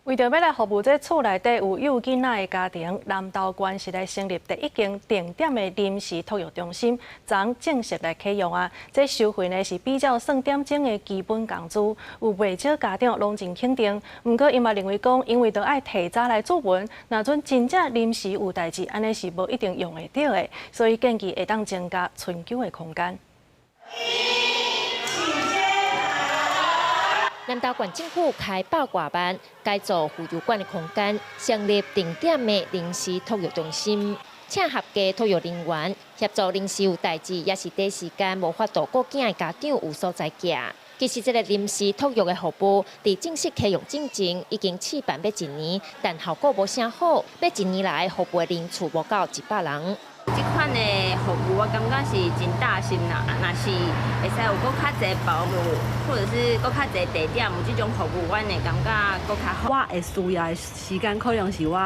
為著欲來服務這厝內底有幼囡仔的家庭，南投縣是來成立第一間定點的臨時托育中心，昨正式來啟用啊！這收費呢是比照算點鐘的基本工資，有袂少家長攏真肯定。毋過𪜶嘛認為講，因為著愛提早來注文，若陣真正臨時有代誌，按呢是無一定用會著的，所以建議會當增加春勼的空間。南投縣政府開百外萬改造婦幼館的空間，成立定點的臨時托育中心，請合格托育人員協助臨時有代誌，抑是短時間無法度顧囝的家長有所在寄。其實這个臨時托育的服務，佇正式啟用之前已經試辦欲一年，但效果無啥好，欲一年來服務的人次無夠100人。這款的服務我感覺是真貼心啦，若是會使有閣較濟保姆，或者是閣較濟地點有這種服務，阮會感覺閣較好。我會需要的時間可能是我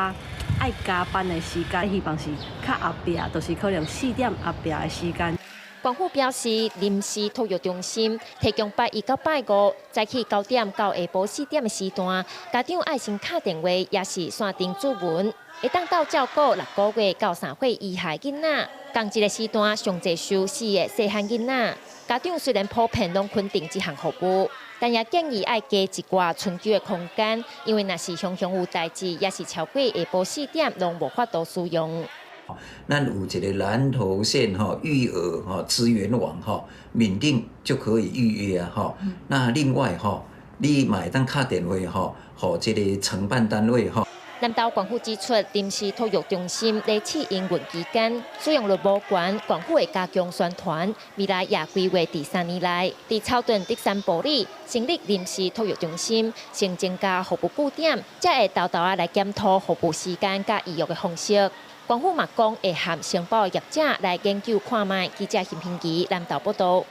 愛加班的時間，希望是較後壁，就是可能4點後壁的時間。縣府表示，臨時托育中心提供拜一到拜五早起9點到下晡4點的時段，家長愛先敲電話，抑是線頂注文，會當鬥照顧6個月到3歲以下囡仔。仝一个時段上濟收四个細漢囡仔。家長雖然普遍攏肯定這項服務，但也建議愛加一寡春勼的空間，因為若是常常有代誌，抑是超過下晡4點，攏無法度使用。咱有一个南投縣吼育兒吼資源網吼，免定就可以預約啊吼。那另外吼，你嘛會當敲電話吼，予這个承辦單位吼。南投縣府指出，臨時托育中心咧試營運期間，使用率無懸，縣府會加強宣傳。未來也規劃佇3年內，佇草屯、德山、埔里成立臨時托育中心，先增加服務據點，才會沓沓仔來檢討服務時間佮預約的方式。縣府嘛講會和承包業者來研究看覓。記者陳平儀南投報道。